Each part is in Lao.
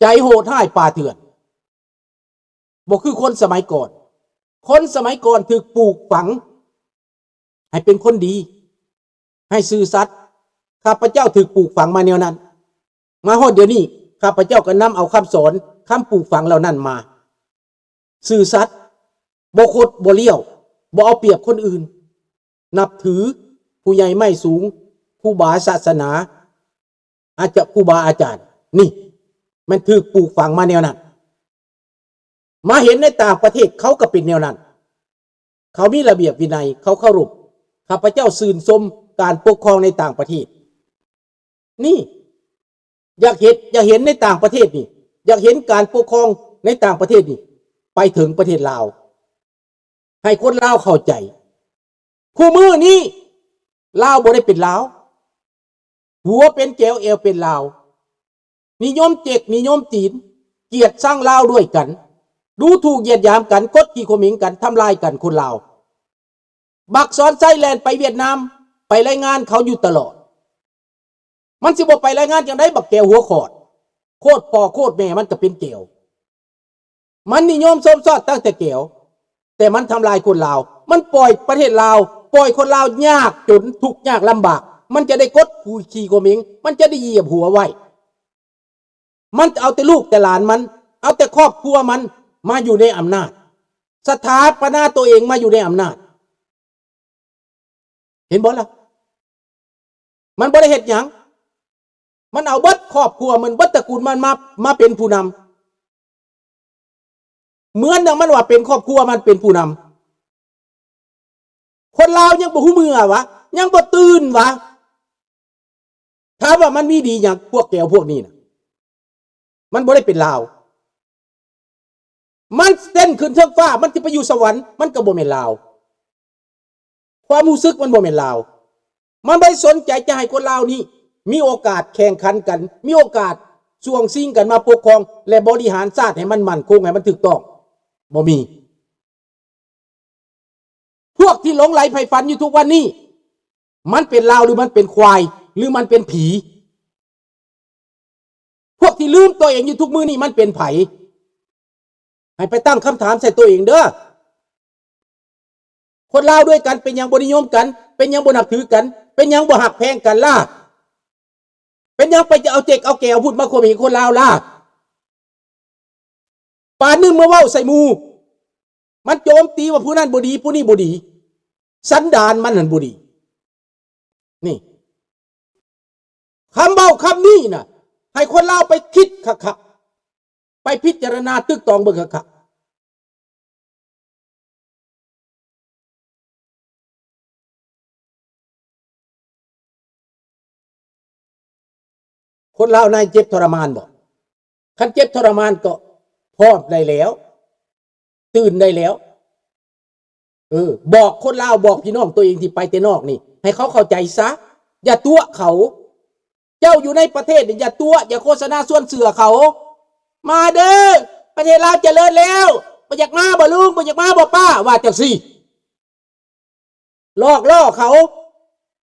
ໃຈໂຫດຮ້າຍປ່າເຖື່ອນ. ບໍ່ຄືຄົນສະໄໝກ່ອນ. ຄົນສະໄໝກ່ອນຖືກປູກຝັງໃຫ້ເປັນຄົນດີ, ໃຫ້ຊື່ສັດ. ຂ້າພະເຈົ້າຖືກປູກຝັງມາແນວນັ້ນ. ມາຮອດດຽວນີ້ ຂ້າພະເຈົ້າກໍນຳເອົາຄຳສອນ, ຄຳປູກຝັງເຫຼົ່ານັ້ນມາ. ຊື່ສັດ, ບໍ່ຄົດບໍ່ລ້ຽວ, ບໍ່ເອົາປຽບຄົນອື່ນ, ນັບຖືຜູ້ໃຫຍ່ໄມ້ສູງ, ຄູບາສາສະໜາ, ອາຈະ ຄູບາອາຈານ. ນີ້ມັນຖືກປູກຝັງມາແນວນັ້ນ. ມາເຫັນໃນຕ່າງປະເທດເຂົາກໍເປັນແນວນັ້ນ. ເຂົາມີລະບຽບວິໄນ, ເຂົາເຄົາລົບ. ຂ້າພະເຈົ້າຊື່ນຊົມການປົກຄອງໃນຕ່າງປະເທດ. ນີ້ ຢາກເຮັດ ຢາກເຫັນໃນຕ່າງປະເທດນີ້, ຢາກເຫັນການປົກຄອງໃນຕ່າງປະເທດນີ້ ໄປເຖິງປະເທດລາວ, ໃຫ້ຄົນລາວເຂົ້າໃຈ. ຄູ່ມື້ນີ້ລາວບໍ່ໄດ້ເປັນລາວ, ຫົວເປັນແກວ ແອວເປັນລາວ, ນິຍົມເຈັກ ນິຍົມຈີນ, ກຽດຊັງລາວດ້ວຍກັນ, ດູຖູກຢຽດຫຍາມກັນ, ກົດຂີ່ຂົ່ມເຫງກັນ, ທຳລາຍກັນຄົນລາວ. ບັກສອນໄຊແລ່ນໄປຫວຽດນາມ ໄປລາຍງານເຂົາຢູ່ຕະຫຼອດ. ມັນຊິບໍ່ໄປລາຍງານຈັ່ງໃດ ບັກແກວຫົວຂອດ, ໂຄດພໍ່ໂຄດແມ່ມັນກໍເປັນແກວ. ມັນນິຍົມຊົມຊອດຕັ້ງແຕ່ແກວ, ແຕ່ມັນທຳລາຍຄົນລາວ. ມັນປ່ອຍປະເທດລາວ, ປ່ອຍຄົນລາວຍາກຈົນ, ທຸກຍາກລຳບາກ. ມັນຈະໄດ້ກົດຂີ່ຂົ່ມເຫງ, ມັນຈະໄດ້ຢຽບຫົວໄວ້. ມັນເອົາແຕ່ລູກແຕ່ຫຼານມັນ, ເອົາແຕ່ຄອບຄົວມັນມາຢູ່ໃນອຳນາດ, ສະຖາປະນາຕົວເອງມາຢູ່ໃນອຳນາດ. ເຫັນບໍ່ລະ? ມັນບໍ່ໄດ້ເຮັດຫຍັງ. ມັນເອົາເບິດຄອບຄົວມັນ, ເບິດຕະກູນມັນມາ, ມາເປັນຜູ້ນຳ. ເໝືອນຢ່າງມັນວ່າເປັນຄອບຄົວມັນເປັນຜູ້ນຳ. ຄົນລາວຍັງບໍ່ຮູ້ເມື່ອຫວາ? ຍັງບໍ່ຕື່ນຫວາ? ຖາມວ່າມັນມີດີຫຍັງ ພວກແກວພວກນີ້ນະ? ມັນບໍ່ໄດ້ເປັນລາວ. ມັນເຕັ້ນຂຶ້ນເທິງຟ້າ, ມັນຊິໄປຢູ່ສະຫວັນ, ມັນກໍບໍ່ແມ່ນລາວ. ຄວາມຮູ້ສຶກມັນບໍ່ແມ່ນລາວ. ມັນບໍ່ໄດ້ສົນໃຈຈະໃຫ້ຄົນລາວນີ້ມີໂອກາດແຂ່ງຂັນກັນ, ມີໂອກາດຊ່ວງຊິງກັນມາປົກຄອງ ແລະ ບໍລິຫານຊາດໃຫ້ມັນໝັ້ນຄົງ, ໃຫ້ມັນຖືກຕ້ອງ. ບໍ່ມີ. ພວກທີ່ຫຼົງໄຫຼໃຝ່ຝັນຢູ່ທຸກວັນນີ້ ມັນເປັນລາວ ຫຼື ມັນເປັນຄວາຍ ຫຼື ມັນເປັນຜີ? ພວກທີ່ລືມຕົວເອງຢູ່ທຸກມື້ນີ້ ມັນເປັນໃຜ? ໃຫ້ໄປຕັ້ງຄຳຖາມໃສ່ຕົວເອງເດີ້. ຄົນລາວດ້ວຍກັນ ເປັນຫຍັງບໍ່ນິຍົມກັນ? ເປັນຫຍັງບໍ່ນັບຖືກັນ? ເປັນຫຍັງບໍ່ຮັກແພງກັນລະ? ເປັນຫຍັງໄປຈະເອົາເຈັກເອົາແກວພຸ້ນມາຂົ່ມເຫງຄົນລາວລະ? ປານນີ້ມາເວົ້າໃສ່ໝູ່, ມັນໂຈມຕີວ່າຜູ້ນັ້ນບໍ່ດີ, ຜູ້ນີ້ບໍ່ດີ, ສັນດານມັນຫັ້ນບໍ່ດີ. ນີ້ ຄຳເວົ້າຄຳນີ້ນະ ໃຫ້ຄົນລາວໄປຄິດຄັກໆ, ໄປພິຈາລະນາຕຶກຕອງເບິ່ງຄັກໆ. ຄົນລາວໃນເຈັບທໍລະມານບໍ່? ຄັນເຈັບທໍລະມານກໍພ້ອມໄດ້ແລ້ວ, ຕື່ນໄດ້ແລ້ວ. ເອີ ບອກຄົນລາວ, ບອກພີ່ນ້ອງຕົວເອງທີ່ໄປແຕ່ນອກນີ້ ໃຫ້ເຂົາເຂົ້າໃຈຊະ. ຢ່າຕົວະເຂົາ. ເຈົ້າຢູ່ໃນປະເທດນີ້ ຢ່າຕົວະ, ຢ່າໂຄສະນາຊວນເຊື່ອເຂົາ. ມາເດີ້, ປະເທດລາວຈະເລີນແລ້ວ. ບໍ່ຢາກມາບໍ່ລຸງ? ບໍ່ຢາກມາບໍ່ປ້າ? ວ່າຈັ່ງຊີ້. ຫຼອກລໍ້ເຂົາ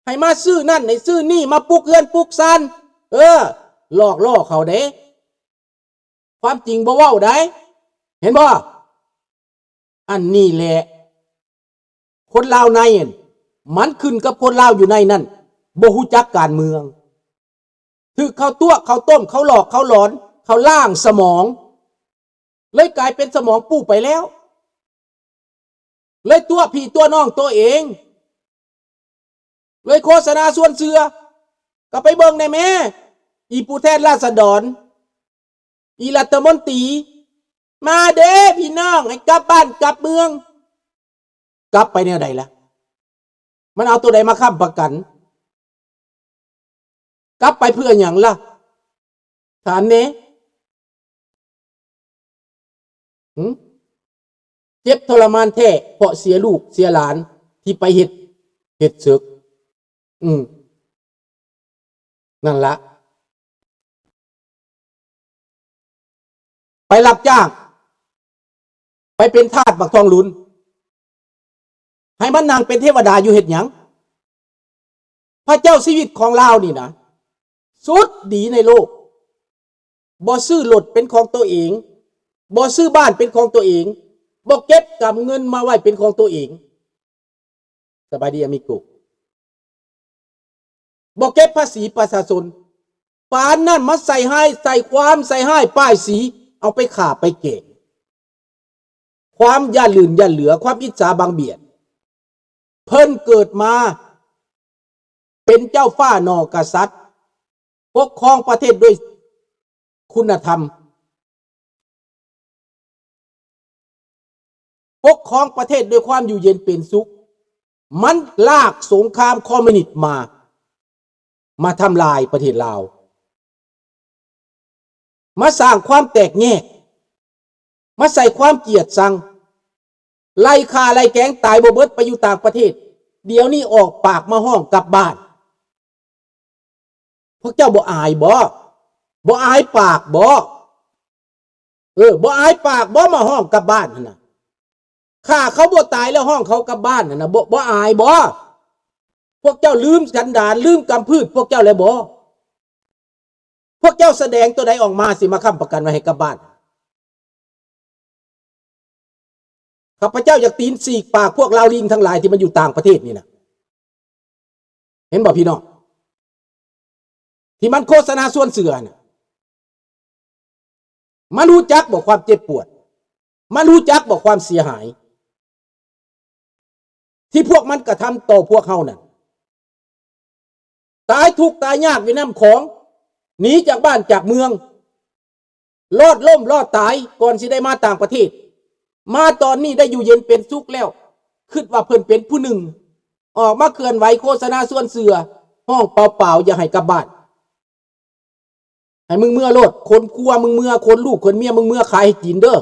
ໃຫ້ມາຊື້ນັ້ນ ໃຫ້ຊື້ນີ້, ມາປຸກເຮືອນປຸກຊານ. ເອີ ຫຼອກລໍ້ເຂົາເດ້. ຄວາມຈິງບໍ່ເວົ້າໃດ໋. ເຫັນບໍ່? ອັນນີ້ແຫຼະ ຄົນລາວໃນຫັ້ນ ມັນຂຶ້ນກັບຄົນລາວຢູ່ໃນນັ້ນ ບໍ່ຮູ້ຈັກການເມືອງ. ຖືກເຂົາຕົວະ ເຂົາຕົ້ມ ເຂົາຫຼອກ ເຂົາຫຼອນ ເຂົາລ້າງສະໝອງ ເລີຍກາຍເປັນສະໝອງປູໄປແລ້ວ. ເລີຍຕົວະພີ່ຕົວະນ້ອງຕົວເອງ, ເລີຍໂຄສະນາຊວນເຊື່ອ. ກໍໄປເບິ່ງແດ່ແມ້ ອີຜູ້ແທນລາຊະດອນ, ອີລັດຖະມົນຕີ. ມາເດ້ພີ່ນ້ອງ, ໃຫ້ກັບບ້ານກັບເມືອງ. ກັບໄປແນວໃດລະ? ມັນເອົາໂຕໃດມາຄ້ຳປະກັນ? ກັບໄປເພື່ອຫຍັງລະ? ຖາມແດ່. ຫຶ? ເຈັບທໍລະມານແທ້ ເພາະເສຍລູກເສຍຫຼານທີ່ໄປເຮັດ, ເຮັດເສິກ. ອືມ. ນັ້ນລະ ໄປຮັບຈ້າງ, ໄປເປັນທາດບັກທອງລຸນ, ໃຫ້ມານັ່ງເປັນເທວະດາຢູ່ເຮັດຫຍັງ? ພະເຈົ້າຊີວິດຂອງລາວນີ້ນະ ສຸດດີໃນໂລກ. ບໍ່ຊື້ລົດເປັນຂອງໂຕເອງ, ບໍ່ຊື້ບ້ານເປັນຂອງໂຕເອງ, ບໍ່ເກັບກຳເງິນມາໄວ້ເປັນຂອງໂຕເອງ. ສະບາຍດີອາມິໂກ. ບໍ່ເກັບພາສີປະຊາຊົນ, ປານນັ້ນມາໃສ່ຮ້າຍ ໃສ່ຄວາມ ໃສ່ຮ້າຍປ້າຍສີ, ເອົາໄປຂ້າໄປແກງ. ຄວາມຢ້ານລື່ນຢ້ານເຫຼືອ, ຄວາມອິດສາບັງບຽດ. ເພິ່ນເກີດມາເປັນເຈົ້າຟ້າໜໍ່ກະສັດ, ປົກຄອງປະເທດດ້ວຍຄຸນນະທຳ, ປົກຄອງປະເທດດ້ວຍຄວາມຢູ່ເຢັນເປັນສຸກ. ມັນລາກສົງຄາມຄອມມິວນິດມາ, ມາທຳລາຍປະເທດລາວ, ມາສ້າງຄວາມແຕກແຍກ, ມາໃສ່ຄວາມກຽດຊັງ, ໄລ່ຂ້າໄລ່ແກງຕາຍບໍ່ເບິດໄປຢູ່ຕ່າງປະເທດ. ດຽວນີ້ອອກປາກມາຮ້ອງກັບບ້ານ. ພວກເຈົ້າບໍ່ອາຍບໍ? ບໍ່ອາຍປາກບໍ? ເອີ ບໍ່ອາຍປາກບໍ ມາຮ້ອງກັບບ້ານຫັ້ນນະ? ຂ້າເຂົາບໍ່ຕາຍແລ້ວຮ້ອງເຂົາກັບບ້ານຫັ້ນນະ, ບໍ່ ບໍ່ອາຍບໍ? ພວກເຈົ້າລືມສັນດານ ລືມກຳພືດພວກເຈົ້າແລ້ວບໍ? ພວກເຈົ້າສະແດງຕົວໃດອອກມາ ຊິມາຄ້ຳປະກັນວ່າໃຫ້ກັບບ້ານ? ຂ້າພະເຈົ້າຢາກຕີນສີກປາກພວກລາວລິງທັງຫຼາຍທີ່ມັນຢູ່ຕ່າງປະເທດນີ້ນະ. ເຫັນບໍ່ພີ່ນ້ອງ? ທີ່ມັນໂຄສະນາຊວນເຊື່ອນະ. ມັນຮູ້ຈັກບໍ່ຄວາມເຈັບປວດ? ມັນຮູ້ຈັກບໍ່ຄວາມເສຍຫາຍ ທີ່ພວກມັນກະທຳຕໍ່ພວກເຮົານັ້ນ? ຕາຍທຸກຕາຍຍາກຢູ່ນ້ຳຂອງ, ໜີຈາກບ້ານຈາກເມືອງ, ລອດລົ້ມລອດຕາຍກ່ອນຊິໄດ້ມາຕ່າງປະເທດ. ມາຕອນນີ້ໄດ້ຢູ່ເຢັນເປັນສຸກແລ້ວ, ຄິດວ່າເພິ່ນເປັນຜູ້ໜຶ່ງ, ອອກມາເຄື່ອນໄຫວໂຄສະນາຊວນເຊື່ອ, ຮ້ອງເປົ່າໆ ຢາກໃຫ້ກັບບ້ານ. ໃຫ້ມຶງເມືອໂລດ, ຂົນຄົວມຶງເມືອ, ຂົນລູກຂົນເມຍມຶງເມືອຂາຍໃຫ້ຈີນເດີ້.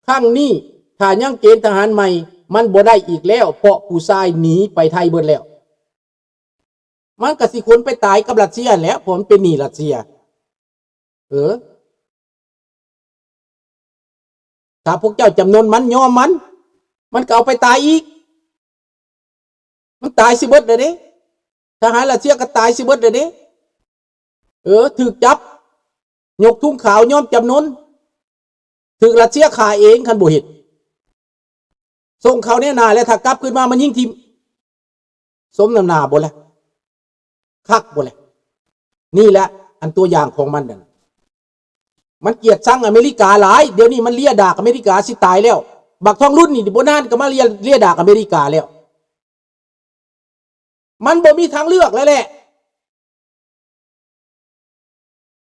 ຄັ້ງນີ້ຖ້າຍັງເກນທະຫານໃໝ່ ມັນບໍ່ໄດ້ອີກແລ້ວ, ເພາະຜູ້ຊາຍໜີໄປໄທເບິດແລ້ວ. ມັນກະຊິຂົນໄປຕາຍກັບຣັດເຊຍຫັ້ນແຫຼະ, ເພາະມັນເປັນໜີ້ຣັດເຊຍ. ເອີ ຖ້າພວກເຈົ້າຈຳນົນມັນ, ຍອມມັນ, ມັນກະເອົາໄປຕາຍອີກ. ມັນຕາຍຊິເບິດແລ້ວເດ້. ທະຫານຣັດເຊຍກະຕາຍຊິເບິດແລ້ວເດ້. ເອີ ຖືກຈັບ, ຍົກທຸງຂາວ, ຍອມຈຳນົນ, ຖືກຣັດເຊຍຂ້າເອງ ຄັນບໍ່ເຮັດ. ສົ່ງເຂົາແນວໜ້າ ແລະ ຖ້າກັບຄືນມາ ມາຍິງຖິ້ມ. ສົມນ້ຳໜ້າບໍ່ລະ? ຄັກບໍ່ລະ? ນີ້ແຫຼະອັນຕົວຢ່າງຂອງມັນນັ້ນ. ມັນກຽດຊັງອາເມລິກາຫຼາຍ, ດຽວນີ້ມັນເລຍດາກອາເມລິກາຊິຕາຍແລ້ວ. ບັກທອງລຸນນີ້ບໍ່ນານກໍມາເລຍ, ເລຍດາກອາເມລິກາແລ້ວ. ມັນບໍ່ມີທາງເລືອກແລ້ວແຫຼະ.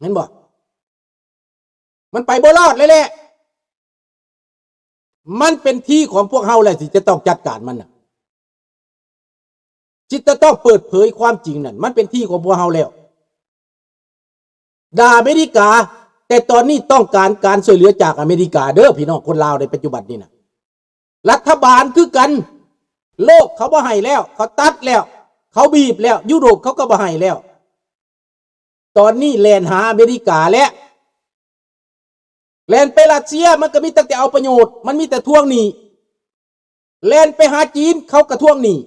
ແມ່ນບໍ່? ມັນໄປບໍ່ລອດແລ້ວແຫຼະ. ມັນເປັນທີ່ຂອງພວກເຮົາແຫຼະ ທີ່ຈະຕ້ອງຈັດການມັນນະ, ທີ່ຈະຕ້ອງເປີດເຜີຍຄວາມຈິງນັ້ນ. ມັນເປັນທີ່ຂອງພວກເຮົາແລ້ວ. ດ່າອາເມລິກາ, ແຕ່ຕອນນີ້ຕ້ອງການການຊ່ວຍເຫຼືອຈາກອາເມລິກາເດີ້ ພີ່ນ້ອງຄົນລາວໃນປັດຈຸບັນນີ້ນະ. ລັດຖະບານຄືກັນ, ໂລກເຂົາບໍ່ໃຫ້ແລ້ວ, ເຂົາຕັດແລ້ວ, ເຂົາບີບແລ້ວ, ຢູໂຣບເຂົາກໍບໍ່ໃຫ້ແລ້ວ. ຕອນນີ້ແລ່ນຫາອາເມລິກາແລ້ວ. ແລ່ນໄປຣັດເຊຍ ມັນກໍມີຕັ້ງແຕ່ເອົາປະໂຫຍດ, ມັນມີແຕ່ທວງໜີ້. ແລ່ນໄປຫາຈີນ ເຂົາກໍທວງໜີ້.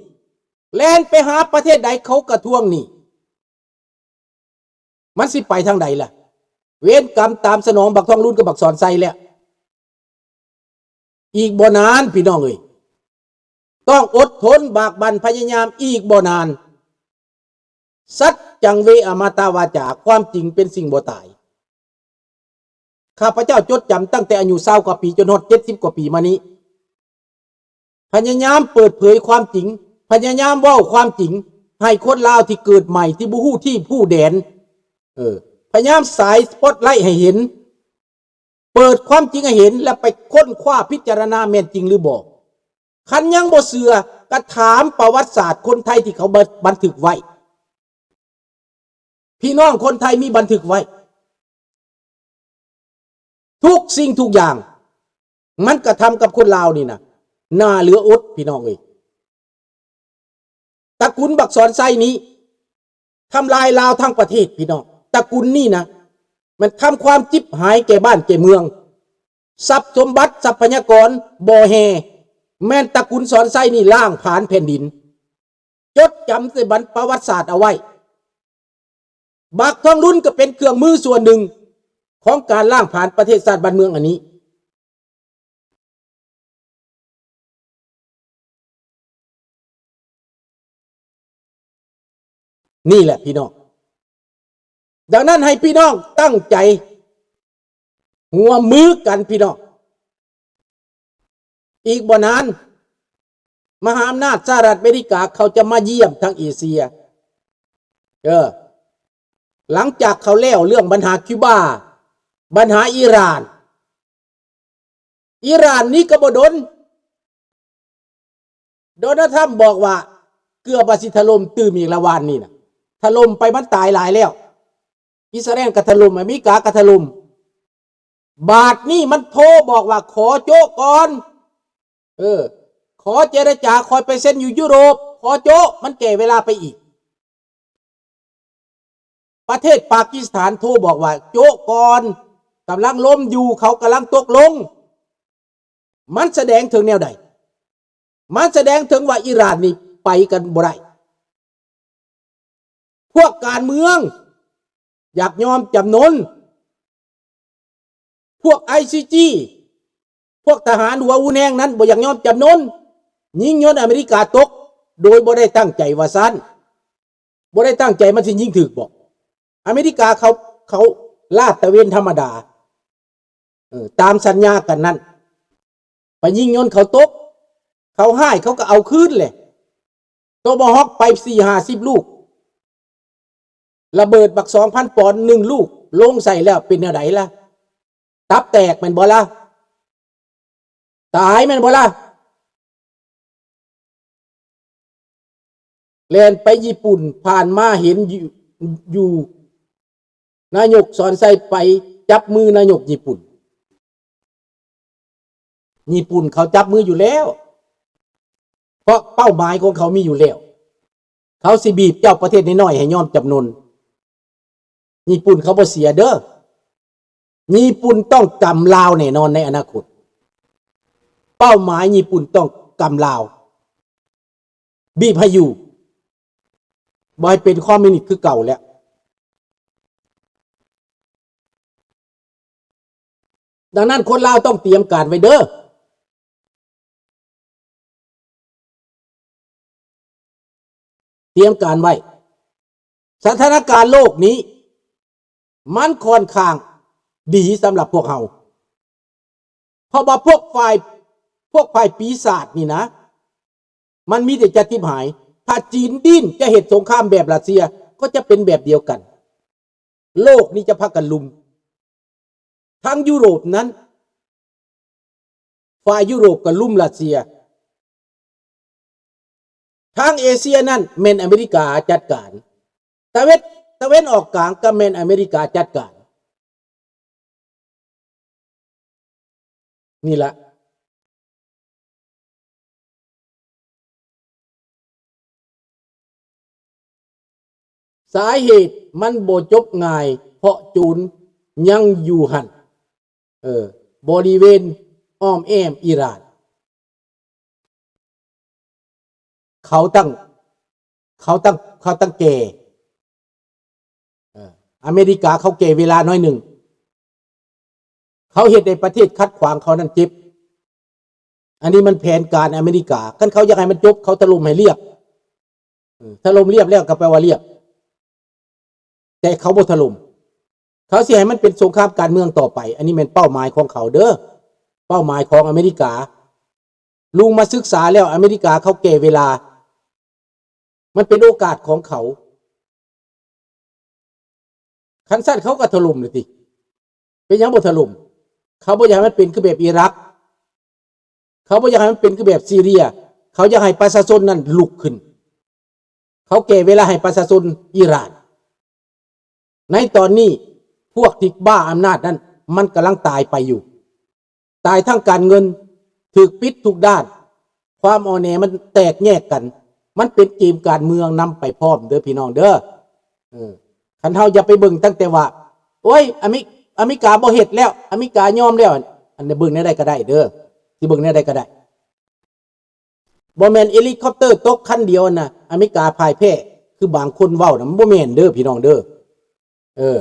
ແລ່ນໄປຫາປະເທດໃດ ເຂົາກໍທວງໜີ້. ມັນຊິໄປທາງໃດລະ? ເວນກຳຕາມສະໜອງບັກທອງລຸນກັບບັກສອນໄຊແລ້ວ. ອີກບໍ່ນານພີ່ນ້ອງເອີຍ, ຕ້ອງອົດທົນບາກບັ່ນພະຍາຍາມອີກບໍ່ນານ. ສັດຈັງເວອະມະຕາວາຈາ, ຄວາມຈິງເປັນສິ່ງບໍ່ຕາຍ. ຂ້າພະເຈົ້າຈົດຈຳຕັ້ງແຕ່ອາຍຸຊາວກວ່າປີ ຈົນຮອດເຈັດສິບກວ່າປີມານີ້, ພະຍາຍາມເປີດເຜີຍຄວາມຈິງ, ພະຍາຍາມເວົ້າຄວາມຈິງ ໃຫ້ຄົນລາວທີ່ເກີດໃໝ່ ທີ່ບໍ່ຮູ້ທີ່ຮູ້ແດນ, ເອີ, ພະຍາຍາມສາຍສະປອດໄລໃຫ້ເຫັນ, ເປີດຄວາມຈິງໃຫ້ເຫັນ ແລະ ໄປຄົ້ນຄວ້າພິຈາລະນາແມ່ນຈິງຫຼືບໍ່. ຄັນຍັງບໍ່ເຊື່ອ ກະຖາມປະຫວັດສາດຄົນໄທທີ່ເຂົາບັນ ບັນທຶກໄວ້. ພີ່ນ້ອງຄົນໄທມີບັນທຶກໄວ້. ທຸກສິ່ງທຸກຢ່າງ ມັນກະທຳກັບຄົນລາວນີ້ນະ ໜ້າເຫຼືອອົດ ພີ່ນ້ອງເອີຍ. ຕະກຸນບັກສອນໄຊນີ້ ທຳລາຍລາວທັງປະເທດ ພີ່ນ້ອງ. ຕະກຸນນີ້ນະ ມັນທຳຄວາມຈິບຫາຍແກ່ບ້ານແກ່ເມືອງ. ຊັບສົມບັດຊັບພະຍາກອນບໍ່ແຮ່ ແມ່ນຕະກຸນສອນໄຊນີ້ລ້າງຜານແຜ່ນດິນ. ຈົດຈຳໃສ່ບັນ ປະຫວັດສາດເອົາໄວ້. ບັກທອງລຸນກໍເປັນເຄື່ອງມືສ່ວນໜຶ່ງຂອງການລ້າງຜານປະເທດຊາດບ້ານເມືອງອັນນີ້. ນີ້ແຫຼະພີ່ນ້ອງ. ດັ່ງນັ້ນໃຫ້ພີ່ນ້ອງຕັ້ງໃຈຮ່ວມມືກັນພີ່ນ້ອງ. ອີກບໍ່ນານ ມະຫາອຳນາດສະຫະລັດອາເມລິກາເຂົາຈະມາຢ້ຽມທາງເອເຊຍ. ເອີ ຫຼັງຈາກເຂົາແລ້ວເລື່ອງບັນຫາຄິວບາ, ບັນຫາອີຣານ, ອີຣານນີ້ກໍບໍ່ດົນ ໂດນັລທຳບອກວ່າເກືອບວ່າຊິຖະຫຼົ່ມຕື່ມອີກລະ ວານນີ້ນະ ຖະຫຼົ່ມໄປມັນຕາຍຫຼາຍແລ້ວ. ອິດສະຣາແອນກໍຖະຫຼົ່ມ, ອາເມລິກາກໍຖະຫຼົ່ມ. ບາດນີ້ມັນໂທບອກວ່າ ຂໍໂຈະກ່ອນ, ເອີ ຂໍເຈລະຈາ, ຂ້ອຍໄປເຊັນຢູ່ຢູໂຣບ, ຂໍໂຈະ, ມັນແກ່ເວລາໄປອີກ. ປະເທດປາກິສຖານໂທບອກວ່າ ໂຈະກ່ອນ, ກຳລັງລົມຢູ່, ເຂົາກຳລັງຕົກລົງ. ມັນສະແດງເຖິງແນວໃດ? ມັນສະແດງເຖິງວ່າອີຣານນີ້ໄປກັນບໍ່ໄດ້. ພວກການເມືອງຢາກຍອມຈຳນົນ, ພວກໄອຊີຈີ ພວກທະຫານຫົວຮຸນແຮງນັ້ນບໍ່ຢາກຍອມຈຳນົນ, ຍິງຍົນອາເມລິກາຕົກໂດຍບໍ່ໄດ້ຕັ້ງໃຈວ່າຊັ້ນ. ບໍ່ໄດ້ຕັ້ງໃຈ ມັນຊິຍິງຖືກບໍ່? ອາເມລິກາເຂົາ ເຂົາລາດຕະເວນທຳມະດາ ເອີ ຕາມສັນຍາກັນນັ້ນ ໄປຍິງຍົນເຂົາຕົກ, ເຂົາຮ້າຍເຂົາກໍເອົາຄືນແຫຼະ. ໂຕມາຮອກໄປສີ່ຫ້າສິບລູກ, ລະເບີດບັກສອງພັນປອນໜຶ່ງລູກ ລົງໃສ່ແລ້ວເປັນແນວໃດລະ? ຕັບແຕກແມ່ນບໍ່ລະ? ຕາຍແມ່ນບໍ່ລະ? ແລ່ນໄປຍີ່ປຸ່ນ ຜ່ານມາເຫັນຢູ່ ຢູ່ ນາຍົກສອນໄຊໄປຈັບມືນາຍົກຍີ່ປຸ່ນ. ຍີ່ປຸ່ນເຂົາຈັບມືຢູ່ແລ້ວ ເພາະເປົ້າໝາຍຂອງເຂົາມີຢູ່ແລ້ວ. ເຂົາຊິບີບເຈົ້າປະເທດນ້ອຍໆໃຫ້ຍອມຈຳນົນ. ຍີ່ປຸ່ນເຂົາບໍ່ເສຍເດີ້. ຍີ່ປຸ່ນຕ້ອງກຳລາວແນ່ນອນໃນອະນາຄົດ. ເປົ້າໝາຍຍີ່ປຸ່ນຕ້ອງກຳລາວ. ບີບໃຫ້ຢູ່ ບໍ່ໃຫ້ເປັນຄອມມິວນິດຄືເກົ່າແລ້ວ. ດັ່ງນັ້ນຄົນລາວຕ້ອງຕຽມການໄວ້ເດີ້. ຕຽມການໄວ້. ສະຖານະການໂລກນີ້ ມັນຂ້ອນຂ້າງດີສຳລັບພວກເຮົາ. ເພາະວ່າພວກຝ່າຍ ພວກຝ່າຍປີສາດນີ້ນະ ມັນມີແຕ່ຈະຕິບຫາຍ. ຖ້າຈີນດີ້ນຈະເຮັດສົງຄາມແບບຣັດເຊຍ ກໍຈະເປັນແບບດຽວກັນ. ໂລກນີ້ຈະພາກັນລຸມ. ທາງຢູໂຣບນັ້ນ ຝ່າຍຢູໂຣບກໍລຸມຣັດເຊຍ. ທາງເອເຊຍນັ້ນແມ່ນອາເມລິກາຈັດການ. ຕາເວັນ ຕາເວັນອອກກາງກໍແມ່ນອາເມລິກາຈັດການ. ນີ້ລະ ສາເຫດມັນບໍ່ຈົບງ່າຍ ເພາະໂຈນຍັງຢູ່ຫັ້ນ ເອີ ບໍລິເວນອ້ອມແອ້ມອີຣານ. ເຂົາຕັ້ງ ເຂົາຕັ້ງ ເຂົາຕັ້ງແກ່ ເອີ ອາເມລິກາເຂົາແກ່ເວລາໜ້ອຍໜຶ່ງ. ເຂົາເຮັດໃຫ້ປະເທດຂັດຂວາງເຂົານັ້ນເຈັບ. ອັນນີ້ມັນແຜນການອາເມລິກາ. ຄັນເຂົາຢາກໃຫ້ມັນຈົບ ເຂົາຖະຫຼົ່ມໃຫ້ລຽບ. ເອີ ຖະຫຼົ່ມລຽບແລ້ວກໍແປວ່າລຽບ. ແຕ່ເຂົາບໍ່ຖະຫຼົ່ມ. ເຂົາຊິໃຫ້ມັນເປັນສົງຄາມການເມືອງຕໍ່ໄປ. ອັນນີ້ແມ່ນເປົ້າໝາຍຂອງເຂົາເດີ້. ເປົ້າໝາຍຂອງອາເມລິກາ. ລຸງມາສຶກສາແລ້ວ ອາເມລິກາເຂົາແກ່ເວລາ. ມັນເປັນໂອກາດຂອງເຂົາ. ຄັນຊັ້ນເຂົາກໍຖະຫຼົ່ມແລ້ວຕິ. ເປັນຫຍັງບໍ່ຖະຫຼົ່ມ? ເຂົາບໍ່ຢາກໃຫ້ມັນເປັນຄືແບບອີຣັກ. ເຂົາບໍ່ຢາກໃຫ້ມັນເປັນຄືແບບຊີເຣຍ. ເຂົາຢາກໃຫ້ປະຊາຊົນນັ້ນລຸກຂຶ້ນ. ເຂົາແກ່ເວລາໃຫ້ປະຊາຊົນອີຣານ. ໃນຕອນນີ້ພວກທີ່ບ້າອຳນາດນັ້ນ ມັນກຳລັງຕາຍໄປຢູ່. ຕາຍທາງການເງິນ, ຖືກປິດທຸກດ້ານ, ຄວາມອ່ອນແອມັນແຕກແຍກກັນ. ມັນເປັນເກມການເມືອງນຳໄປພ້ອມເດີພີ່ນ້ອງເດີ. ເອີ ຄັນເຮົາຢ່າໄປເບິ່ງຕັ້ງແຕ່ວ່າ ໂອ້ຍ ອາເມ ອາເມລິກາບໍ່ເຮັດແລ້ວ, ອາເມລິກາຍອມແລ້ວ. ອັນນີ້ເບິ່ງແນວໃດກໍໄດ້ເດີ, ຊິເບິ່ງແນວໃດກໍໄດ້. ບໍ່ແມ່ນເຮລິຄອບເຕີຕົກຄັນດຽວນະ ອາເມລິກາພ່າຍແພ້ ຄືບາງຄົນເວົ້ານະ, ມັນບໍ່ແມ່ນເດີພີ່ນ້ອງເດີ. ເອີ